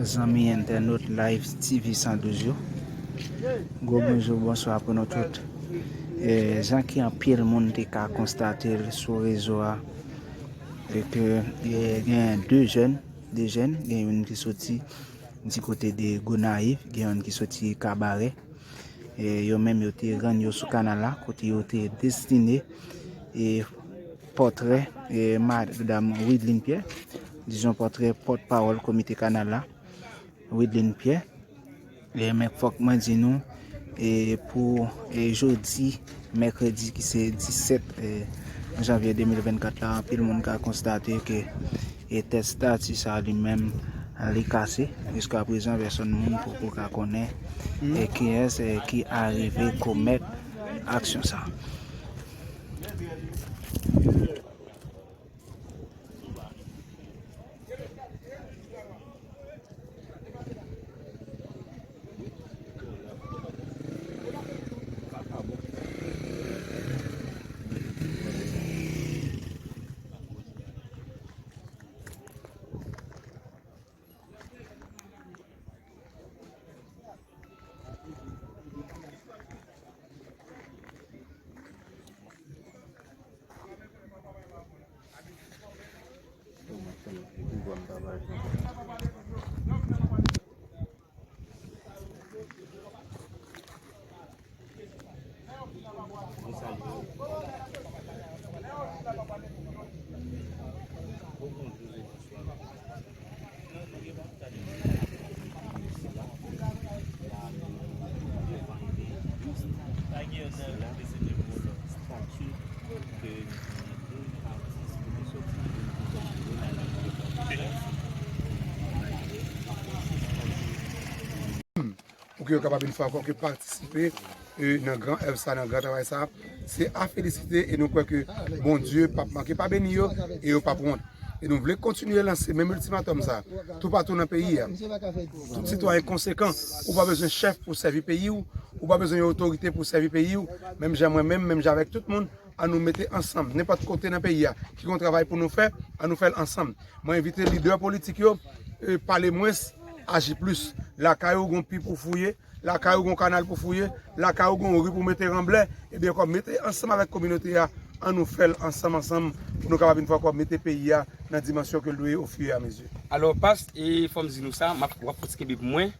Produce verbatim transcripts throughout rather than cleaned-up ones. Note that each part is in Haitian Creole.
Zanmi entènot Live T V san douz yo, gwo bonjou, bonswa pou nou tout. E, jan ki anpil moun te ka konstate l sou rezo a, e ke, e, gen de jèn, de jèn, gen youn ki soti di kote de Gonayiv, gen youn ki soti Kabarè. E yo menm yo te rann yo sou kanal la, kote yo te destine, e, pòtrè, e, madam Wideline Pierre, dizon pòtrè pòtpawòl komite kanal la, Wideline Pierre. E, men fòk mwen di nou, e, pou, e, jodi, mèkredi ki se disèt, e, janvye de mil vennkat la, anpil moun ka konstate ke, e, tèt estati sa li menm, li kase. Jiska prezan, pèsonn moun poko ka konnen, e, kiyès, e, ki arive komèt aksyon sa. Pou ke yo kapab yon fwa ankò ke patisipe, e, nan gran èv sa, nan gran travay sa. Se a felisite e nou kwè ke Bondye p ap manke pa beni yo e yo p ap wont. E nou vle kontinye lanse menm iltimatòm sa toupatou nan peyi a. Tout sitwayen konsekan, ou pa bezwen chèf pou sèvi peyi w, ou pa bezwen yon otorite pou sèvi peyi w. Menm jan mwen menm, menm jan avèk tout moun, an nou mete ansanm. Nenpòt kote nan peyi a ki gon travay pou nou fè, an nou fè l ansanm. Mwen envite lidè politik yo, e, pale mwens, aji plis. Lakay ou gon pi pou fouye, lakay ou gon kanal pou fouye, lakay ou gon ri pou mete ranblè, ebyen, kòm mete ansanm avèk kominote a, an nou fè l ansanm, ansanm, pou nou kapab yon fwa ankò mete peyi a nan dimansyon ke l dwe ofiriamezi. Alò, pas, e fò m di nou sa, m ap, w ap fouti kenbe pou mwen.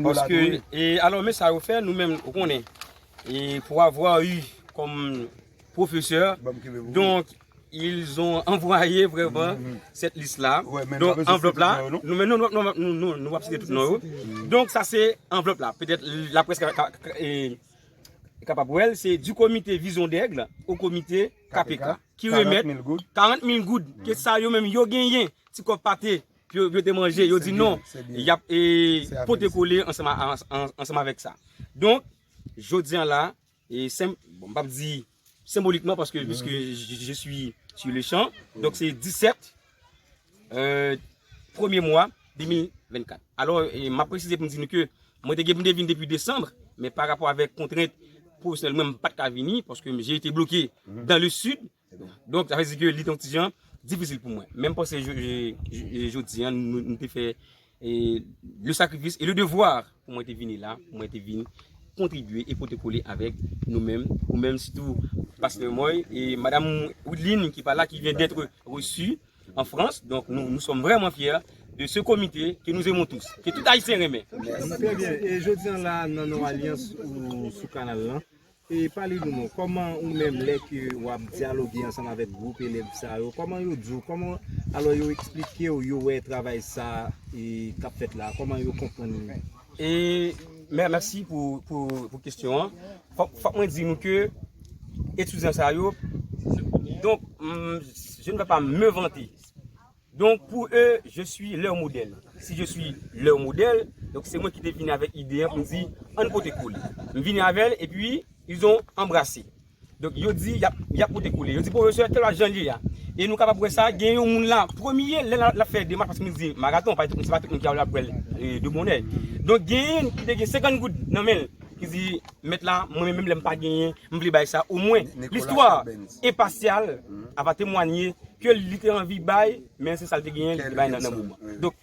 Paske, e, alò, men sa yo fè, nou menm, ou konnen, e pour avoir eu comme professeur, donc, ils ont envoyé vraiment cette liste-là. Donc, anvlòp la, nou, men nou, nou, nou, nou, nou, nou ap site tout non yo. Donk, sa se anvlòp la. Petèt, laprès ka, ka, ka, e, kapab wè l, se du comité Vision d'Aigle au comité K P K, ki remèt karant mil goud, ke sa yo menm yo genyen, ti kòb pate, yo, yo te manje, yo di non, y ap, e, pote kole ansanm a, an, an, ansanm avèk sa. Donk, jodi an la, e, senm-, bon, m p ap di senbolikman, paske, puisque je, je suis sur le champ, donk se disèt, euh, premye mwa de mil vennkat. Alò, e, m ap presize pou m di nou ke mwen te gen pou m te vin depi desanm, men pa rapò avèk kontrent pwofesyonèl mwen, m pa t ka vini, paske j'ai été bloqué dans le sud. Donk, sa vle di ke li te yon ti jan difisil pou mwen. Men m panse je-, je-, je-, jodi an, nou, nou te fè, e, le sacrifice et le devoir pou mwen te vini la, pou mwen te vin kontribye e pote kole avèk nou menm, ou menm sitou pastè Moy e madam Wideline ki pa la, qui vient d'être reçue en France. Donc nous, nous sommes vraiment fiers de ce comité que nous aimons tous, que tout Haïtien renmen. Trè byen. E jodi an la, nan non alyans ou sou kanal lan, e pale nou non, kòman ou menm lè ke w ap dyaloge ansanm avèk gwoup elèv sa yo, kòman yo di w, kòman, alò yo eksplike w, yo wè travay sa, e, k ap fèt la, kòman yo konprann li? E, mè-, mèsi pou, pou, pou kesyon an. Fòk, fòk mwen di nou ke etidyan sa yo, donc, mm, je ne vais pas me vanter. Donc, pour eux, je suis leur modèle. Si je suis leur modèle, donc se mwen ki te vini avèk ide an pou m di, ann pote kole. M vini avè l, epi, ils ont embrassé. Donk, yo di, y ap, y ap pote kole. Yo di, pwofesè, kèlkeswa jan l ye a. E nou kapab wè sa, gen yon moun la, premye, lè l ap fè demach, paske m di, maraton, pa tout moun, se pa tout moun ki ap pran l, e, de bonè. Donk, gen youn ki te gen senkant goud nan men l, ki di, mèt la, mwen menm, menm lè m pa genyen, m vle bay sa, omwen, listwa enpasyal a va temwanye ke li te anvi bay, men se sa l te genyen, li te bay nan, nan moman. Donk,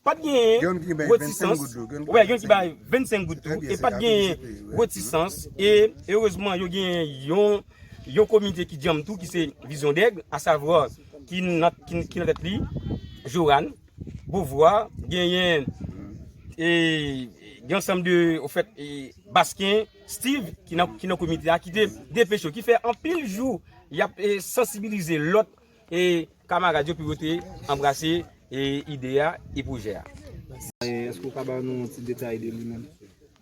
Pa t genyen retisans. Wè, gen ki bay vennsenk goud tou. E pa t genyen retisans. E erezman, yo genyen yon, yon komite ki djanm tou, ki se Vizyon Dèg, asavwa ki nan, ki, ki nan tèt li, Joran, Beauvoir, genyen, e, gen ansanm de, ofèt, e, Basken, Steve, ki nan, ki nan komite a, ki te depeche yo, ki fè anpil jou y ap, e, sansibilize lòt, e, kamarad yo pou yo te anbrase, e, ide a e pwojè a. E, èske w ka ba nou yon ti detay de li menm?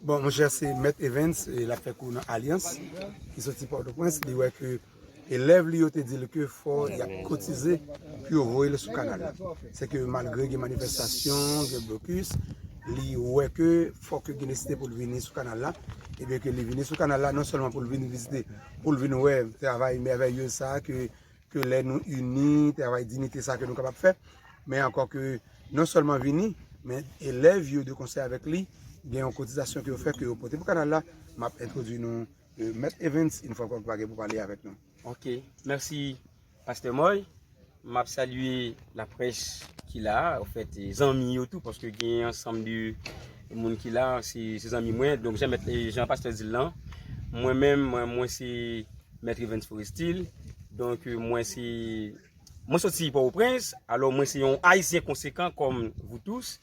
Bon, monchè, se Mèt Evens, e, l ap fè kou nan Alyans, ki soti Pòtoprens. Li wè ke elèv li yo te di l ke fò y ap kotize pou yo voye l sou kanal la. Se ke malgre gen manifestasyon, gen blokis, li wè ke fòk gen nesesite pou l vini sou kanal la. Ebyen ke li vini sou kanal la, non sèlman pou l vin vizite, pou l vin wè travay mèvèyez sa ke, ke lè nou ini, travay dinite sa ke nou kapab fè, men ankò ke non sèlman vini, men elèv yo de konsèy avèk li, gen yon kotizasyon ke yo fè, ke yo pote pou kanal la. M ap entwodui nou, e, Mèt Evens, yon fwa ankò ki pa gen pou pale avèk nou. Ok, mèsi, Pastè Moy. M ap salye laprès ki la, anfèt, e, zanmi yo tou, paske gen ansanm de moun ki la, se, se zanmi mwen. Donk, jan mèt, e, jan pastè di l lan, mwen menm, mwen, mwen se Mèt Evens Forestil. Donk, e, mwen se, mwen soti Pòtoprens. Alò, mwen se yon Ayisyen konsekan kòm vous tous.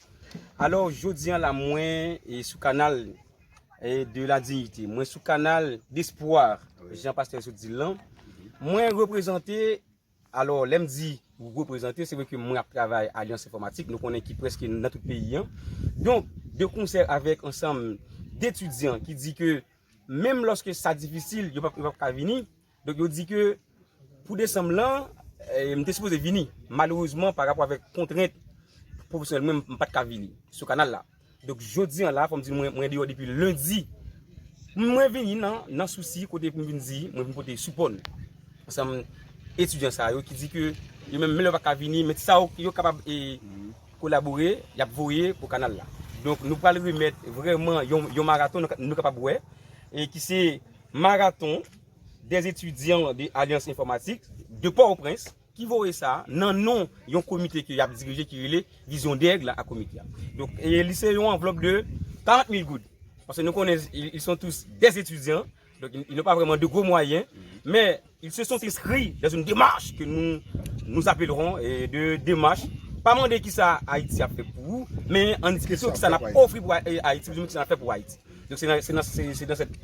Alò, jodi a la, mwen, e, sou kanal, e, de la dignité. Mwen sou kanal d'espoir, jan pastè sot di l lan. Mwen reprezante, alò, lè m di reprezante, se vre ke mwen ap travay Alyans Enfòmatik, nou konnen ki prèske nan tout peyi an. Donk, de konsè avèk ansanm detidyan ki di ke menm lòske sa difisil, yo p ap, yo p ap ka vini. Donk, yo di ke pou desanm lan, e, m te sipoze vini. Malerezman, pa rapò avèk kontrent pwofesyonèl mwen, m pa t ka vini sou kanal la. Donk, jodi a la, fò m di mwen, mwen deyò depi lendi. Mwen vini nan, nan sousi kote pou m vin di, mwen vin pote sipò n ansanm etidyan sa yo ki di ke yo menm, menm lè yo pa ka vini, men ti sa yo, yo kapab, e, kolabore, y ap voye pou kanal la. Donk, nou pral remèt vrèman yon, yon maraton, nou ka, nou kapab wè, e ki se maraton des étudiants de Alliance Informatique de Port-au-Prince, ki voye sa nan non yon komite ke y ap dirije ki rele Vizyon Dèg la ak komite a. Donk, e li se yon anvlòp de karant mil goud. Paske nou konnen, ils, ils sont tous des étudiants, donc ils, ils n'ont pas vraiment de gros moyens, mais ils se sont inscrits dans une démarche que nous, nous appellerons, eh, de démarche. Pa mande kisa Ayiti ap fè pou ou, men ann di plito kisa n ap ofri pou Ay-, Ayiti, plito kisa n ap fè pou Ayiti. Donk, se nan, se nan, se, se nan sèt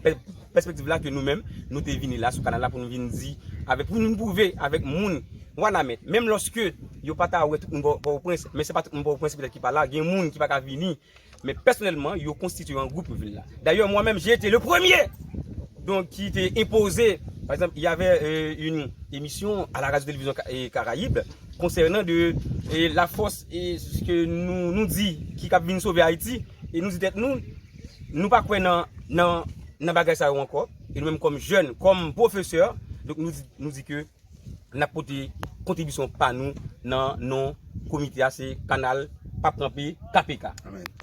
pè-, pèspektiv la ke nou menm, nou te vini la sou kanal la pou nou vin di, avèk, pou nou pwouve avèk moun Wanament, menm lòske yo pa ta wè tout moun Pò-, Pòtoprens, men se pa tout moun Pòtoprens petèt ki pa la, gen moun ki pa ka vini, men pèsonèlman, yo konstitye yon gwoup pou vin la. Dayè, mwen menm, j'ai été le premier, donc, qui était imposé, par exemple, il y avait, euh, une émission à la radio-télévision Ca-, eh, Caraïbes, konsènan de, eh, la fòs, eh, ke nou, nou di, ki k ap vin sove Ayiti, e nou di tèt nou, nou pa kwè nan, nan, nan bagay sa yo ankò. E nou menm kòm jèn, kòm pwofesè, donk nou di, nou di ke n ap pote kontribisyon pa nou nan non komite a, se Kanal p ap kanpe, K P K. Amèn.